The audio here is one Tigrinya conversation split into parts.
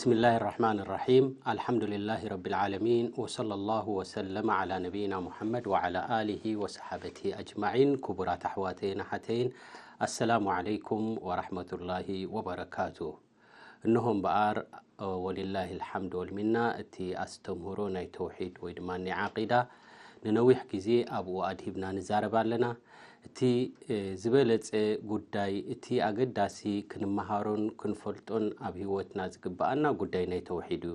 بسم الله الرحمن الرحيم. الحمد لله رب العالمين، وصلى الله وسلم على نبينا محمد وعلى آله وصحابته أجمعين. ክቡራት ኣሕዋተይን ኣሓተይን፣ السلام عليكم ورحمة الله وبركاته. እንሆ እምበኣር፣ ወሊላሂ ልሓምድ ወልሚና፣ እቲ ኣስተምህሮ ናይ ተውሒድ ወይ ድማ ናይ ዓቂዳ ንነዊሕ ግዜ ኣብኡ ኣድሂብና ንዛረብ ኣለና። እቲ፣ እ፣ ዝበለጸ ጉዳይ፣ እቲ ኣገዳሲ ክንመሃሮን ክንፈልጦን ኣብ ህይወትና ዝግብኣና ጉዳይ ናይ ተውሒድ እዩ።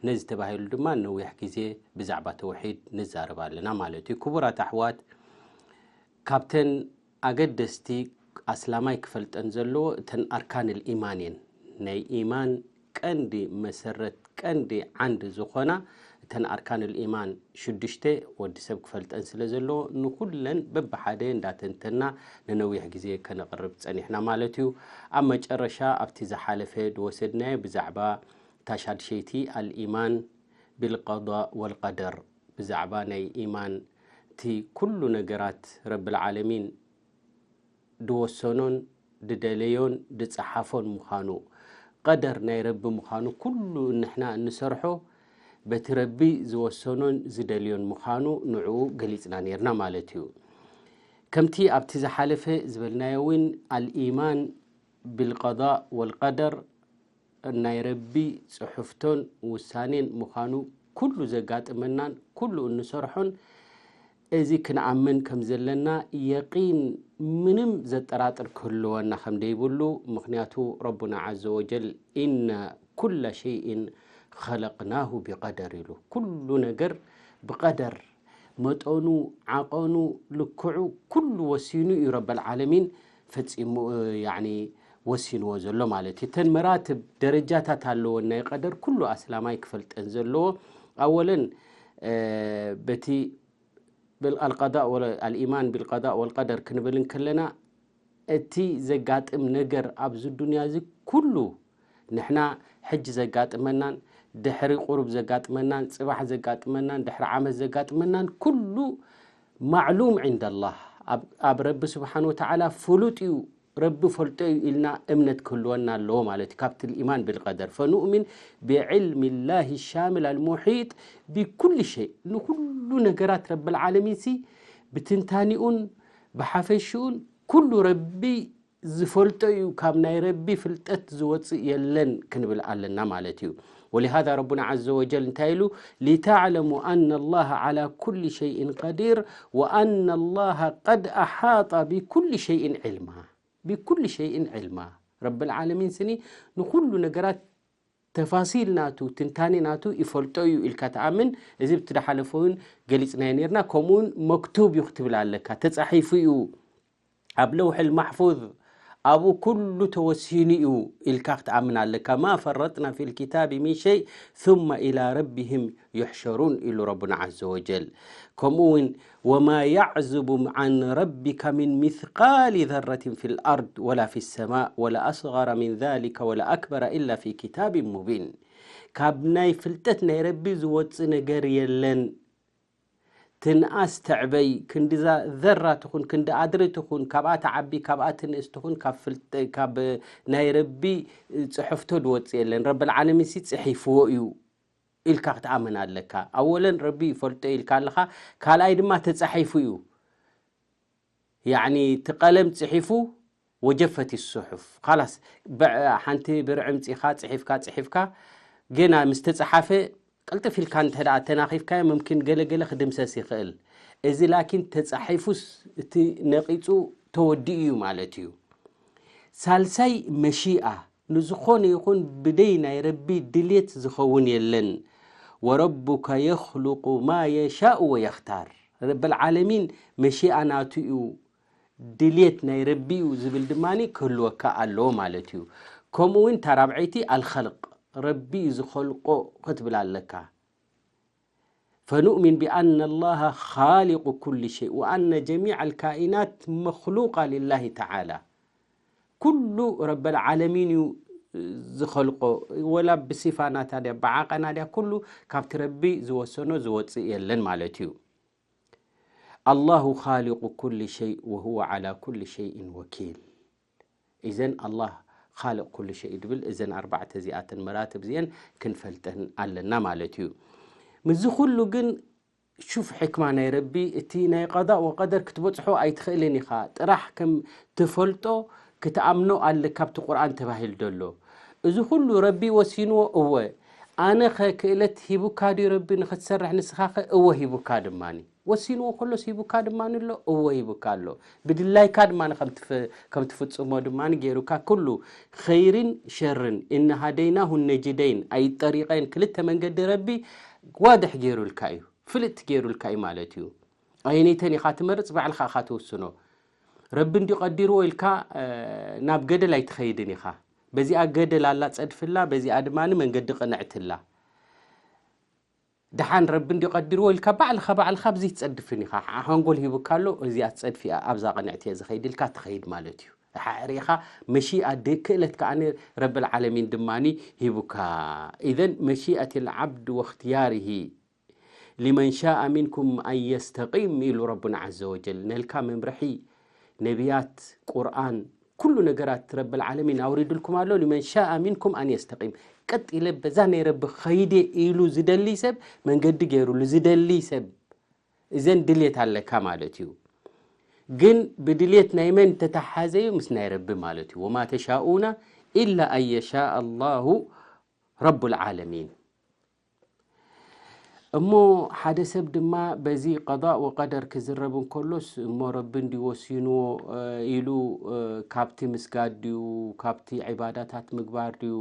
ነዚ ተባሂሉ ድማ ነዊሕ ግዜ ብዛዕባ ተውሒድ ንዛረብ ኣለና ማለት እዩ። ክቡራት ኣሕዋት፣ ካብተን ኣገደስቲ ኣስላማይ ክፈልጠን ዘለዎ እተን ኣርካን ልኢማን እየን። ናይ ኢማን ቀንዲ መሰረት፣ ቀንዲ ዓንዲ ዝኾና እተን ኣርካን ልኢማን ሽዱሽተ ወዲ ሰብ ክፈልጠን ስለ ዘለዎ፣ ንኹለን በብሓደ እንዳተንተና ንነዊሕ ግዜ ከነቕርብ ጸኒሕና ማለት እዩ። ኣብ መጨረሻ ኣብቲ ዝሓለፈ ዝወሰድናዮ ብዛዕባ እታ ሻድሸይቲ ኣልኢማን ቢልቀዳእ ወልቀደር፣ ብዛዕባ ናይ ኢማን እቲ ኩሉ ነገራት ረብል ዓለሚን ድወሰኖን ድደለዮን ድጸሓፎን ምዃኑ፣ ቀደር ናይ ረቢ ምዃኑ፣ ኩሉ ንሕና እንሰርሖ በቲ ረቢ ዝወሰኖን ዝደልዮን ምዃኑ ንዕኡ ገሊጽና ነይርና ማለት እዩ። ከምቲ ኣብቲ ዝሓለፈ ዝበልናዮ እውን ኣልኢማን ቢልቀዳእ ወልቀደር ናይ ረቢ ጽሑፍቶን ውሳኔን ምዃኑ ኩሉ ዘጋጥመናን ኩሉ እንሰርሖን እዚ ክንኣምን ከም ዘለና የቂን ምንም ዘጠራጥር ክህልወና ከም ደይብሉ። ምኽንያቱ ረቡና ዓዘ ወጀል "ኢነ ኩለ ሸይእን ኸለቅናሁ ቢቀደር" ኢሉ። ኩሉ ነገር ብቀደር፣ መጠኑ፣ ዓቐኑ፣ ልክዑ፣ ኩሉ ወሲኑ እዩ ረበል ዓለሚን ፈጺሙ፣ ያዕኒ ወሲንዎ ዘሎ ማለት እዩ። እተን መራትብ ደረጃታት ኣለወን ናይ ቀደር ኩሉ ኣስላማይ ክፈልጠን ዘለዎ። ኣወለን፣ እ፣ በቲ ብል-፣ ኣልቀዳእ ወለ-፣ ኣልኢማን ቢልቀዳእ ወልቀደር ክንብል እንከለና፣ እቲ ዘጋጥም ነገር ኣብዚ ዱንያ እዚ ኩሉ ንሕና ሕጂ ዘጋጥመናን ድሕሪ ቁሩብ ዘጋጥመናን ጽባሕ ዘጋጥመናን ድሕሪ ዓመት ዘጋጥመናን ኩሉ ማዕሉም ዒንደላህ፣ ኣብ፣ ኣብ ረቢ ስብሓን ወተዓላ ፍሉጥ እዩ፣ ረቢ ፈልጦ እዩ ኢልና እምነት ክህልወና ኣለዎ ማለት እዩ። ካብቲ ልኢማን ብልቀደር ፈኑእሚን ብዕልሚ ላሂ ሻምል ኣልሙሒጥ ቢኩል ሸይ፣ ንኩሉ ነገራት ረብል ዓለሚን ሲ ብትንታኒኡን ብሓፈሽኡን ኩሉ ረቢ ዝፈልጦ እዩ፣ ካብ ናይ ረቢ ፍልጠት ዝወፅእ የለን ክንብል ኣለና ማለት እዩ። ወሊሃዛ ረቡና ዓዘ ወጀል እንታይ ኢሉ? ሊተዕለሙ ኣነ ላሃ ዓላ ኩሊ ሸይእን ቀዲር ወኣነ ላሃ ቀድ ኣሓጣ ቢኩሊ ሸይእን ዕልማ። ቢኩሊ ሸይእን ዕልማ። ረብል ዓለሚን ስኒ ንኩሉ ነገራት ተፋሲል ናቱ፣ ትንታኔ ናቱ ይፈልጦ እዩ ኢልካ ትኣምን። እዚ ብቲ ዝሓለፈ እውን ገሊጽናዮ ነርና። ከምኡ እውን መክቱብ እዩ ክትብል ኣለካ፣ ተጻሒፉ እዩ። ኣብ ለውሕል ማሕፉዝ ኣብኡ ኩሉ ተወሲኑ እዩ ኢልካ ክትኣምን ኣለካ። ማ ፈረጥና ፊል ኪታቢ ሚን ሸይ ثመ ኢላ ረቢህም ዩሕሸሩን ኢሉ ረቡና ዓዘ ወጀል። ከምኡ እውን ወማ ያዕዙቡ ዓን ረቢካ ሚን ሚስቃሊ ዘረትን ፊል ኣርድ ወላ ፊ ሰማእ ወላ ኣስገረ ሚን ዛሊከ ወላ ኣክበረ ኢላ ፊ ኪታቢን ሙቢን። ካብ ናይ ፍልጠት ናይ ረቢ ዝወጽእ ነገር የለን። ትንኣስ ትዕበይ፣ ክንዲዛ ዘራ ትኹን፣ ክንዲ ኣድሪ ትኹን፣ ካብኣ ትዓቢ፣ ካብኣ ትንእስ ትኹን፣ ካብ ፍልጠ-፣ ካብ ናይ ረቢ ጽሕፍቶ ዝወጽእ የለን። ረብል ዓለሚን ሲ ጽሒፍዎ እዩ ኢልካ ክትኣምን ኣለካ። ኣወለን ረቢ ይፈልጦ ኢልካ ኣለኻ፣ ካልኣይ ድማ ተጻሒፉ እዩ። ያዕኒ እቲ ቀለም ጽሒፉ ወጀፈት ሱሑፍ። ካላስ፣ በ-፣ ሓንቲ ብርዒ ምጺኻ ጽሒፍካ፣ ጽሒፍካ፣ ገና ምስ ተጸሓፈ ቅልጥፍ ኢልካ እንተ ደኣ ተናኺፍካዮ፣ ምምኪን ገለ ገለ ክድምሰስ ይኽእል። እዚ ላኪን ተጻሒፉስ እቲ ነቂጹ ተወዲኡ እዩ ማለት እዩ። ሳልሳይ መሺኣ፣ ንዝኾነ ይኹን ብደይ ናይ ረቢ ድልየት ዝኸውን የለን። ወረቡከ የኽሉቁ ማ የሻኡ ወየኽታር። ረብል ዓለሚን መሺኣ ናቱ እዩ፣ ድልየት ናይ ረቢ እዩ ዝብል ድማ ክህልወካ ኣለዎ ማለት እዩ። ከምኡ እውን እታ ራብዐይቲ ኣልኸልቅ፣ ረቢ እዩ ዝኸልቆ ክትብል ኣለካ። ፈኑእሚን ቢኣነ ላሃ ኻሊቁ ኩሊ ሸይ ወኣነ ጀሚዕ ኣልካኢናት መኽሉቃ ሊላሂ ተዓላ። ኩሉ ረበል ዓለሚን እዩ ዝኸልቆ፣ ወላ ብሲፋ ናታ ድያ፣ ብዓቐና ድያ፣ ኩሉ ካብቲ ረቢ ዝወሰኖ ዝወፅእ የለን ማለት እዩ። ኣላሁ ኻሊቁ ኩሊ ሸይ ወሁወ ዓላ ኩሊ ሸይን ወኪል። ኢዘን ኣላህ ካልእ ኩሉ ሸይ እዩ ድብል። እዘን ኣርባዕተ እዚኣተን መራትብ እዚአን ክንፈልጠን ኣለና ማለት እዩ። ምስዚ ኩሉ ግን ሹፍ ሕክማ ናይ ረቢ፣ እቲ ናይ ቀዳእ ወቀደር ክትበጽሖ ኣይትኽእልን ኢኻ። ጥራሕ ከም ትፈልጦ ክትኣምኖ ኣለካ ኣብቲ ቁርኣን ተባሂሉ ዘሎ። እዚ ኩሉ ረቢ ወሲንዎ፣ እወ። ኣነ ኸ ክእለት ሂቡካ ድዩ ረቢ ንኽትሰርሕ ንስኻ ኸ? እወ ሂቡካ ድማኒ። ወሲንዎ ከሎስ ሂቡካ ድማኒ ኣሎ፣ እወ ሂቡካ ኣሎ። ብድላይካ ድማ ከም ትፍ-፣ ከም ትፍጽሞ ድማ ገይሩካ ኩሉ ኸይርን ሸርን። እና ሃደይናሁ ነጅደይን፣ ኣይ ጠሪቐይን ክልተ መንገዲ ረቢ ዋድሕ ገይሩልካ እዩ፣ ፍልጥቲ ገይሩልካ እዩ ማለት እዩ። ኣየነይተን ኢኻ ትመርጽ? ባዕልኻ ኢኻ ትውስኖ። ረቢ እንዲ ቀዲርዎ ኢልካ፣ እ፣ ናብ ገደል ኣይትኸይድን ኢኻ። በዚኣ ገደል ኣላ ጸድፍላ፣ በዚኣ ድማ መንገዲ ቅንዕትላ። ደሓን ረቢ እንዲ ቀዲርዎ ኢልካ ባዕልኻ፣ ባዕልኻ ኣብዚ ትጸድፍን ኢኻ። ሓ-፣ ሓንጎል ሂቡካ ኣሎ፣ እዚኣ ትጸድፍ እያ፣ ኣብዛ ቅንዕቲ እየ ዝኸይድ ኢልካ ትኸይድ ማለት እዩ። ሓ-፣ ርኢኻ፣ መሺኣ ድ-፣ ክእለት ከኣ ረብል ዓለሚን ድማኒ ሂቡካ። ኢዘን መሺኣት ልዓብድ ወእኽትያርሂ ሊመን ሻኣ ሚንኩም ኣን የስተቂም ኢሉ ረቡና ዓዘ ወጀል። ነልካ መምርሒ፣ ነቢያት፣ ቁርኣን፣ ኩሉ ነገራት ረብል ዓለሚን ኣውሪዱልኩም ኣሎ። ሊመን ሻኣ ሚንኩም ኣን የስተቂም። ቀጥ ኢለ በዛ ናይ ረቢ ኸይደ ኢሉ ዝደሊ ሰብ መንገዲ ገይሩሉ ዝደሊ ሰብ፣ እዘን ድልየት ኣለካ ማለት እዩ። ግን ብድልየት ናይ መን ተተሓዘ እዩ? ምስ ናይ ረቢ ማለት እዩ። ወማ ተሻኡና ኢላ ኣን የሻእ ኣላሁ ረቡል ዓለሚን። እሞ ሓደ ሰብ ድማ በዚ ቀዳእ ወቀደር ክዝረብ እንከሎስ፣ እሞ ረቢ እንድዩ ወሲንዎ፣ እ፣ ኢሉ፣ እ፣ ካብቲ ምስጋድ ድዩ፣ ካብቲ ዒባዳታት ምግባር ድዩ፣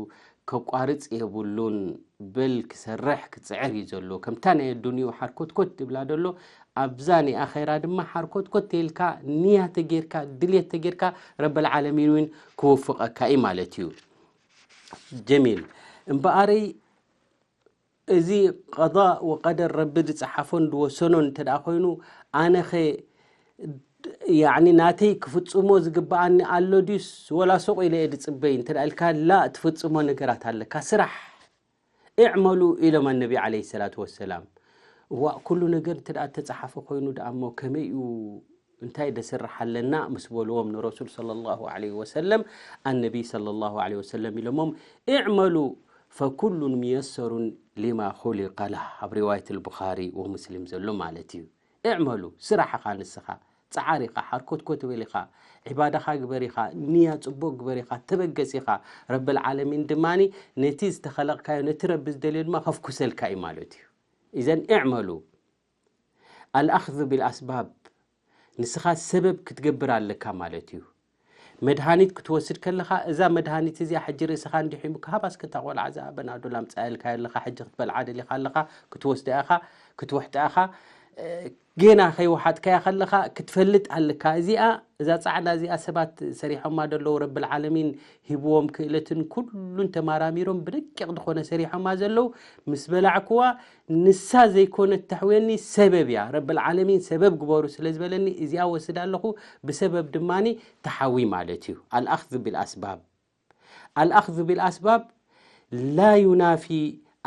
ከቋርጽ የብሉን። በል ክሰርሕ ክጽዕር እዩ ዘሎ። ከምታ ናይ ኣዱንዩ ሓርኮትኮት ትብላ ደሎ፣ ኣብዛ ናይ ኣኼራ ድማ ሓርኮትኮት ተይልካ፣ ንያ ተጌርካ፣ ድልየት ተጌርካ፣ ረበል ዓለሚን እውን ክውፍቐካ እዩ ማለት እዩ። ጀሚል። እምበኣረይ፣ እዚ ቀዳእ ወቀደር ረቢ ዝጸሓፎን ዝወሰኖን እንተ ደኣ ኮይኑ፣ ኣነኸ ያዕኒ ናተይ ክፍጽሞ ዝግብኣኒ ኣሎ ድዩስ ወላ ሱቕ ኢለ እየ ዝጽበይ እንተ ደኣ ኢልካ፣ ላ ትፍጽሞ ነገራት ኣለካ። ስራሕ፣ እዕመሉ ኢሎም ኣነቢ ዓለይሂ ሰላቱ ወሰላም። እዋእ፣ ኩሉ ነገር እንተ ደኣ እተጸሓፈ ኮይኑ ደኣ እሞ ከመይ እዩ፣ እንታይ ደስራሕ ኣለና ምስ በልዎም ንረሱል ሰለላሁ ዐለይሂ ወሰለም፣ ኣነቢ ሰለላሁ ዐለይሂ ወሰለም ኢሎሞም፣ እዕመሉ ፈኩሉን ሙየሰሩን ሊማ ኹሊቀ ላህ፣ ኣብ ሪዋየት ኣልቡኻሪ ወሙስሊም ዘሎ ማለት እዩ። እዕመሉ፣ ስራሕ ኢኻ ንስኻ፣ ጸዓር ኢኻ፣ ሓርኮትኮት በል ኢኻ፣ ዒባዳኻ ግበር ኢኻ፣ ንያ ጽቡቕ ግበር ኢኻ፣ ተበገስ ኢኻ። ረብል ዓለሚን ድማኒ ነቲ ዝተኸለቕካዮ፣ ነቲ ረቢ ዝደልዮ ድማ ከፍኩሰልካ እዩ ማለት እዩ። ኢዘን እዕመሉ፣ ኣልኣኽዙ ቢልኣስባብ፣ ንስኻ ሰበብ ክትገብር ኣለካ ማለት እዩ። መድሃኒት ክትወስድ ከለኻ፣ እዛ መድሃኒት እዚኣ ሕጂ ርእስኻ እንዲሒሙካ፣ ሃባ እስከ እታ ቆልዓ እዛ በናዶል ኣምጻኣልካ ኣለኻ፣ ሕጂ ክትበልዓ ደሊኻ ኣለኻ፣ ክትወስዳ ኢኻ፣ ክትውሕጣ ኢኻ። እ፣ ጌና ከይወሓጥካያ ከለኻ ክትፈልጥ ኣለካ። እዚኣ፣ እዛ ጻዕዳ እዚኣ ሰባት ሰሪሖማ ደለዉ፣ ረብል ዓለሚን ሂብዎም ክእለትን ኩሉን ተማራሚሮም ብደቂቕ ዝኾነ ሰሪሖማ ዘለዉ፣ ምስ በላዕክዋ፣ ንሳ ዘይኮነት ተሕውየኒ፣ ሰበብ እያ። ረብል ዓለሚን ሰበብ ግበሩ ስለ ዝበለኒ፣ እዚኣ ወስድ ኣለኹ፣ ብሰበብ ድማኒ ተሓዊ ማለት እዩ። ኣልኣኽዝ ቢልኣስባብ። ኣልኣኽዝ ቢልኣስባብ ላ ዩናፊ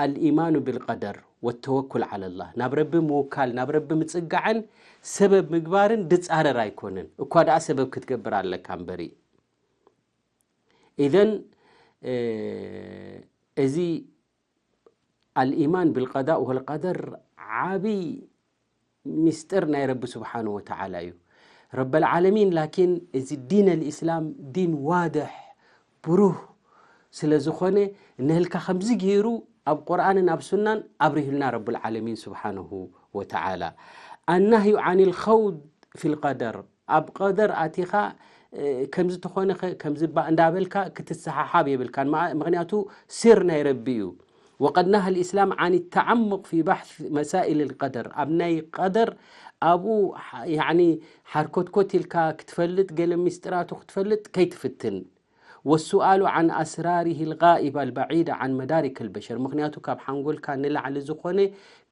ኣልኢማኑ ቢልቀደር ወተወኩል ዓለላህ። ናብ ረቢ ምውካል፣ ናብ ረቢ ምጽጋዕን ሰበብ ምግባርን ድጻረር ኣይኮነን። እኳ ደኣ ሰበብ ክትገብር ኣለካ እምበሪ። ኢዘን፣ እ፣ እዚ ኣልኢማን ብልቀዳእ ወልቀደር ዓቢ ሚስጥር ናይ ረቢ ስብሓንሁ ወተዓላ እዩ። ረበል ዓለሚን ላኪን እዚ ዲን ኣልኢስላም ዲን ዋድሕ፣ ብሩህ ስለ ዝኾነ፣ ነህልካ ከምዚ ገይሩ ኣብ ቁርኣንን ኣብ ሱናን ኣብሪሁልና ረቡል ዓለሚን ስብሓንሁ ወተዓላ። ኣናህዩ ዓን ልኸውድ ፊ ልቀደር፣ ኣብ ቀደር ኣቲኻ፣ እ፣ ከምዚ ተኾነ ኸ፣ ከምዚ እባ እንዳበልካ ክትሰሓሓብ የብልካን። ምዓ-፣ ምኽንያቱ ስር ናይ ረቢ እዩ። ወቀድ ነሃ ልኢስላም ዓን ተዓሙቅ ፊ ባሕስ መሳኢል ልቀደር፣ ኣብ ናይ ቀደር ኣብኡ ሓ-፣ ያዕኒ ሓርኮትኮት ኢልካ ክትፈልጥ፣ ገለ ሚስጥራቱ ክትፈልጥ ከይትፍትን። ወሱኣሉ ዓን ኣስራሪሂ ልጋኢባ ልበዒዳ ዓን መዳሪክ ልበሸር፣ ምኽንያቱ ካብ ሓንጎልካ ንላዕሊ ዝኾነ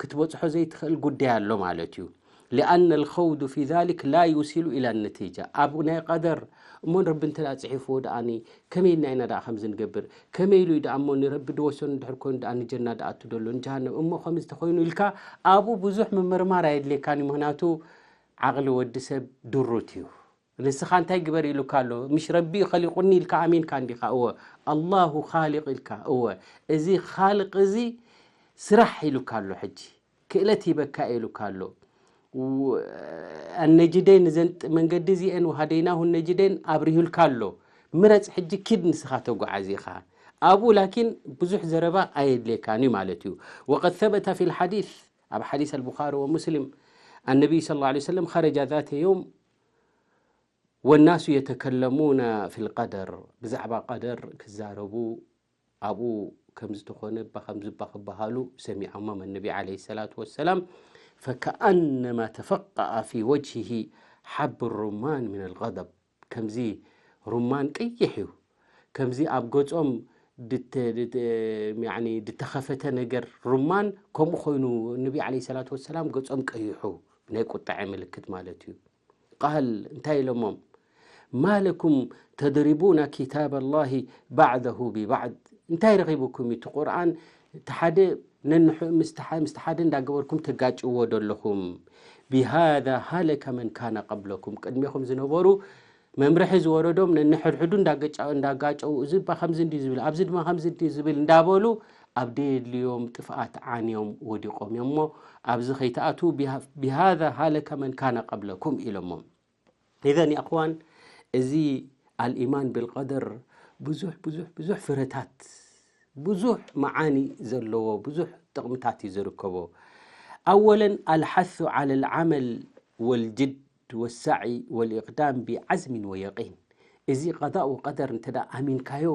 ክትበጽሖ ዘይትኽእል ጉዳይ ኣሎ ማለት እዩ። ሊኣነ ልኸውዱ ፊ ዛሊክ ላ ዩሲሉ ኢላ ነቲጃ። ኣብ ናይ ቀደር፣ እሞ ንረቢ እንተ ደኣ ጽሒፍዎ ደኣኒ፣ ከመይ ኢልና ኢና ደኣ ከምዚ ንገብር? ከመይ ኢሉ እዩ ደኣ እሞ ንረቢ ድወሰኑ እንድሕር ኮይኑ ደኣ ንጀና ድኣቱ ደሎ ንጀሃነም? እሞ ከምዚ ተኾይኑ ኢልካ ኣብኡ ብዙሕ ምምርማር ኣየድልየካን እዩ። ምኽንያቱ ዓቕሊ ወዲ ሰብ ድሩት እዩ። ንስኻ እንታይ ግበር ኢሉካ ኣሎ? ምሽ ረቢ ኸሊቑኒ ኢልካ ኣሚንካ እንዲኻ? እወ። ኣላሁ ኻሊቕ ኢልካ? እወ። እዚ ኻልቕ እዚ ስራሕ ኢሉካ ኣሎ። ሕጂ ክእለት ሂበካ ኢሉካ ኣሎ። ው-፣ ኣነጅደይን እዘን ጥ-፣ መንገዲ እዚአን ወሃደይናሁ ነጅደይን ኣብሪሁልካ ኣሎ። ምረጽ ሕጂ ኪድ ንስኻ ተጓዓዝ ኢኻ። ኣብኡ ላኪን ብዙሕ ዘረባ ኣየድልየካን እዩ ማለት እዩ። وقد ثبت في الحديث، ኣብ ሓዲስ ኣልቡኻሪ ወሙስሊም፣ النبي صلى الله عليه وسلم خرج ذات يوم والناس يتكلمون في القدر، ብዛዕባ ቀደር ክዛረቡ ኣብኡ ከም ዝተኾነ እባ ከምዚ እባ ክበሃሉ ሰሚዖሞም النبي عليه الصلاة والسلام، فكأنما تفقأ في وجهه حب الرمان من الغضب። ከምዚ ሩማን ቀይሕ እዩ። ከምዚ ኣብ ገጾም ድተ-፣ ድተ-፣ ያኒ ድተኸፈተ ነገር ሩማን ከምኡ ኮይኑ ነቢ عليه الصلاة والسلام ገጾም ቀይሑ ናይ ቁጣዐ ምልክት ማለት እዩ። ቃል እንታይ ኢሎሞም؟ ما لكم تضربون كتاب الله بعضه ببعض؟ እንታይ ረኺቡኩም እቲ ቁርኣን እቲ ሓደ ነንሑ-፣ ምስቲ ሓ-፣ ምስቲ ሓደ እንዳገበርኩም ተጋጭዎ ደለኹም? بهذا هلك من كان قبلكم፣ ቅድሜኹም ዝነበሩ መምርሒ ዝወረዶም ነንሕድሕዱ እንዳገጫ-፣ እንዳጋጨው፣ እዚ እባ ከምዚ እንዲ ዝብል፣ ኣብዚ ድማ ከምዚ እንዲ ዝብል እንዳበሉ ኣብ ደየድልዮም ጥፍኣት ዓንዮም ወዲቖም እዮም እሞ ኣብዚ ከይትኣትዉ بها-، بهذا هلك من كان قبلكم ኢሎሞም። ኢዘን የእኽዋን፣ እዚ ኣልኢማን ብልቀደር ብዙሕ፣ ብዙሕ፣ ብዙሕ ፍረታት፣ ብዙሕ መዓኒ ዘለዎ፣ ብዙሕ ጥቕምታት እዩ ዝርከቦ። ኣወለን፣ الحث على العمل والجد والسعي والإقدام بعزم ويقين። እዚ ቀዳእ ወቀደር እንተ ደኣ ኣሚንካዮ፣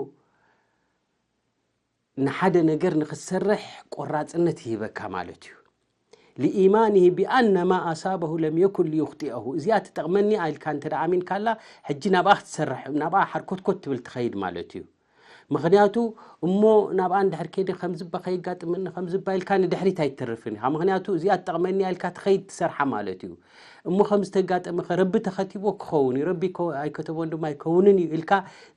ንሓደ ነገር ንኽትሰርሕ ቆራጽነት ይህበካ ማለት እዩ። لإيمانه بأن ما أصابه لم يكن ليخطئه። እዚኣ ትጠቕመኒ ኢልካ እንተ ደኣ ኣሚንካላ፣ ሕጂ ናብኣ ክትሰርሕ፣ ናብኣ ሓርኮትኮት ትብል ትኸይድ ማለት እዩ። ምኽንያቱ፣ እሞ ናብኣ እንድሕር ከይደ ከምዚ እባ ከየጋጥመኒ፣ ከምዚ እባ ኢልካ ንድሕሪት ኣይትተርፍን ኢኻ። ምኽንያቱ፣ እዚኣ ትጠቕመኒ ኢልካ ትኸይድ ትሰርሓ ማለት እዩ። እሞ ከምዚ ተጋጠመ ኸ ረቢ ተኸቲብዎ ክኸውን እዩ፣ ረቢ ኣይከ-፣ ኣይከተቦን ድማ ኣይከውንን እዩ ኢልካ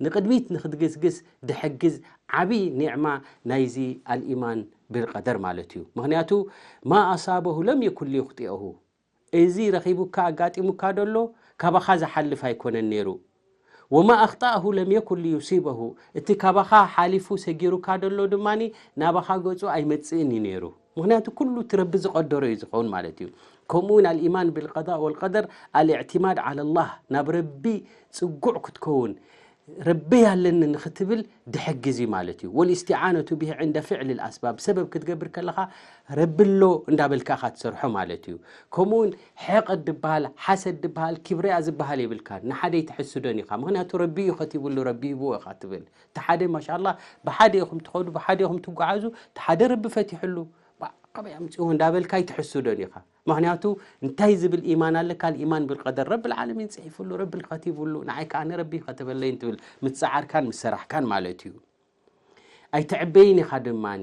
ንቕድሚት ንኽትግስግስ ድሕግዝ ዓቢ ኒዕማ ናይዚ ኣልኢማን ብልቀደር ማለት እዩ። ምኽንያቱ፣ ما أصابه لم يكن ليخطئه። እዚ ረኺቡካ ኣጋጢሙካ ደሎ ካባኻ ዝሓልፍ ኣይኮነን ነይሩ። وما أخطأه لم يكن ليصيبه። እቲ ካባኻ ሓሊፉ ሰጊሩካ ደሎ ድማ ናባኻ ገጹ ኣይመጽእን እዩ ነይሩ። ምኽንያቱ፣ ኩሉ እቲ ረቢ ዝቐደሮ እዩ ዝኸውን ማለት እዩ። ከምኡ እውን الإيمان بالقضاء والقدر الاعتماد على الله، ናብ ረቢ ጽጉዕ ክትከውን፣ ረቢ ኣለኒ ንኽትብል ድሕግዝ እዩ ማለት እዩ። والاستعانة به عند فعل الأسباب، ሰበብ ክትገብር ከለኻ ረቢ ኣሎ እንዳበልካ ኢኻ ትሰርሖ ማለት እዩ። ከምኡ እውን ሕቕድ ድበሃል፣ ሓሰድ ድበሃል፣ ኪብርያ ዝበሃል የብልካን። ንሓደ ኣይትሕስዶን ኢኻ። ምኽንያቱ ረቢ እዩ ከቲብሉ፣ ረቢ ሂብዎ ኢኻ ትብል። እቲ ሓደ ማሻኣላህ ብሓደ ኢኹም ትኸዱ፣ ብሓደ ኢኹም ትጓዓዙ፣ እቲ ሓደ ረቢ ፈቲሕሉ። ባ-፣ ካበይ ኣምፅዎ እንዳበልካ ኣይትሕስዶን ኢኻ። ምኽንያቱ እንታይ ዝብል ኢማን ኣለካ? الإيمان بالقدر። ረቢ العالمين ፅሒፉሉ፣ ረቢ ከቲቡሉ፣ ንዓይ ከዓ ንረቢ ከተበለይን ትብል፣ ምስ ፀዓርካን ምስ ሰራሕካን ማለት እዩ። ኣይትዕበይን ኢኻ ድማኒ።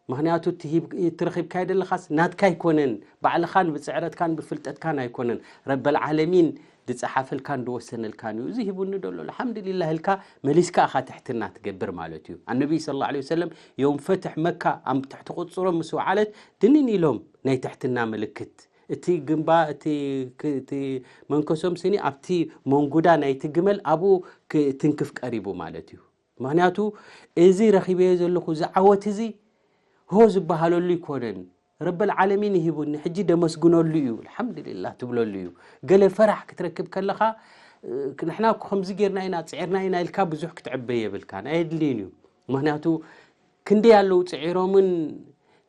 ምኽንያቱ እቲ ሂብ-፣ እቲ ረኺብካዮ ዘለኻስ ናትካ ኣይኮነን፣ ባዕልኻን ብፅዕረትካን ብፍልጠትካን ኣይኮነን፣ ረቢ العالمين ዝፀሓፈልካን ዝወሰነልካን እዩ። እዚ ሂቡኒ ደሎ፣ الحمد لله ኢልካ መሊስካ ኢኻ ትሕትና ትገብር ማለት እዩ። النبي صلى الله عليه وسلم يوم فتح مكة ኣብ ትሕቲ ቁፅሮም ምስ ወዓለት ድንን ኢሎም ናይ ትሕትና ምልክት። እቲ ግንባ-፣ እቲ ክ-፣ እቲ መንከሶም ስኒ ኣብቲ መንጉዳ ናይቲ ግመል ኣብኡ ክ-፣ ትንክፍ ቀሪቡ ማለት እዩ። ምኽንያቱ እዚ ረኺበዮ ዘለኹ እዚ ዓወት እዚ ሆ ዝበሃለሉ ኣይኮነን። ረበል ዓለሚን ይሂቡኒ፣ ሕጂ ደመስግነሉ እዩ፣ ኣልሓምዱሊላህ ትብለሉ እዩ። ገለ ፈራሕ ክትረክብ ከለኻ፣ እ፣ ንሕና እኮ ከምዚ ጌርና ኢና፣ ጽዒርና ኢና ኢልካ ብዙሕ ክትዕበ የብልካን፣ ኣየድልይን እዩ። ምኽንያቱ ክንደይ ኣለዉ ጽዒሮምን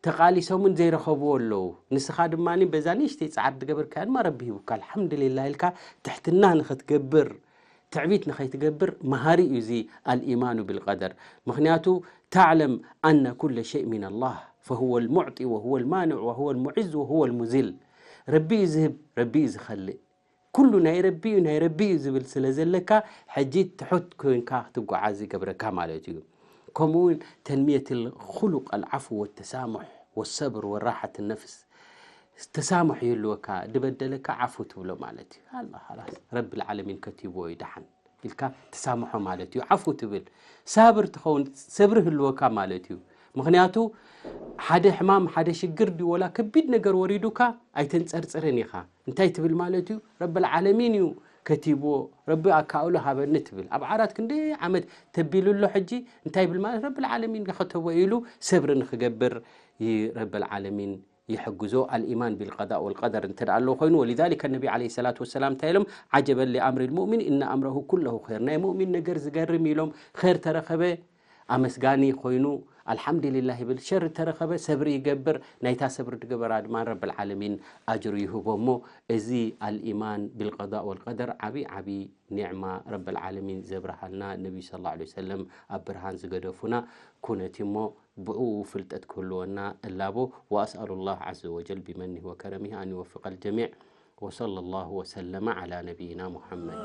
ተቓሊሶምን ዘይረኸብዎ ኣለዉ። ንስኻ ድማ በዛ ንእሽተይ ጻዕሪ ዝገበርካያ ድማ ረቢ ሂቡካ፣ ኣልሓምዱሊላህ ኢልካ ትሕትና ንኽትገብር፣ ትዕቢት ንኸይትገብር መሃሪ እዩ እዚ ኣልኢማኑ ቢልቀደር። ምኽንያቱ ታዕለም ኣነ ኩለ ሸይ ሚነላህ ፈሁወ ልሙዕጢ ወሁወ ልማንዕ ወሁወ ልሙዕዝ ወሁወ ልሙዚል። ረቢ እዩ ዝህብ፣ ረቢ እዩ ዝኸልእ። ኩሉ ናይ ረቢ እዩ፣ ናይ ረቢ እዩ ዝብል ስለ ዘለካ፣ ሕጂ ትሑት ኮይንካ ክትጓዓዝ ይገብረካ ማለት እዩ። ከምኡ እውን ተንሚየት ልኹሉቅ ኣልዓፉ ወተሳሙሕ ወሰብር ወራሓት ነፍስ። ተሳሙሕ ይህልወካ፣ ድበደለካ ዓፉ ትብሎ ማለት እዩ። ኣላ፣ ኻላስ፣ ረብል ዓለሚን ከቲብዎ እዩ፣ ደሓን ኢልካ ትሳምሖ ማለት እዩ። ዓፉ ትብል፣ ሳብር ትኸውን፣ ሰብሪ ህልወካ ማለት እዩ። ምኽንያቱ ሓደ ሕማም፣ ሓደ ሽግር ድዩ ወላ ከቢድ ነገር ወሪዱካ ኣይተንጸርጽርን ኢኻ። እንታይ ትብል ማለት እዩ? ረብል ዓለሚን እዩ ከቲብዎ፣ ረቢ ኣካእሎ ሃበኒ ትብል። ኣብ ዓራት ክንደይ ዓመት ተቢሉ ኣሎ፣ ሕጂ እንታይ ይብል ማለት ረብል ዓለሚን ከከተቦ ኢሉ ሰብሪ ንክገብር ይ-፣ ረብል ዓለሚን ይሕግዞ። ኣልኢማን ቢልቀዳእ ወልቀደር እንተ ደኣ ኣለዎ ኮይኑ፣ ወሊዛሊከ ነቢ ዓለይሂ ሰላቱ ወሰላም እንታይ ኢሎም? ዓጀበን ሊኣምሪ ልሙእሚን ኢነ ኣምረሁ ኩለሁ ኸይር። ናይ ሙእሚን ነገር ዝገርም ኢሎም፣ ኸይር ተረኸበ ኣመስጋኒ ኮይኑ ኣልሓምዱሊላህ ይብል፣ ሸር ተረኸበ ሰብሪ ይገብር፣ ናይታ ሰብሪ ዝገበራ ድማ ረብል ዓለሚን ኣጅሩ ይህቦ። እሞ እዚ ኣልኢማን ቢልቀዳእ ወልቀደር ዓቢ ዓቢ ኒዕማ ረብል ዓለሚን ዘብርሃልና ነቢዩ ሰለላሁ ዐለይሂ ወሰለም ኣብ ብርሃን ዝገደፉና ኩነት እሞ ብኡ ፍልጠት ክህልወና እላቦ። وأسأل الله عز وجل بمنه وكرمه أن يوفق الجميع. وصلى الله وسلم على نبينا محمد.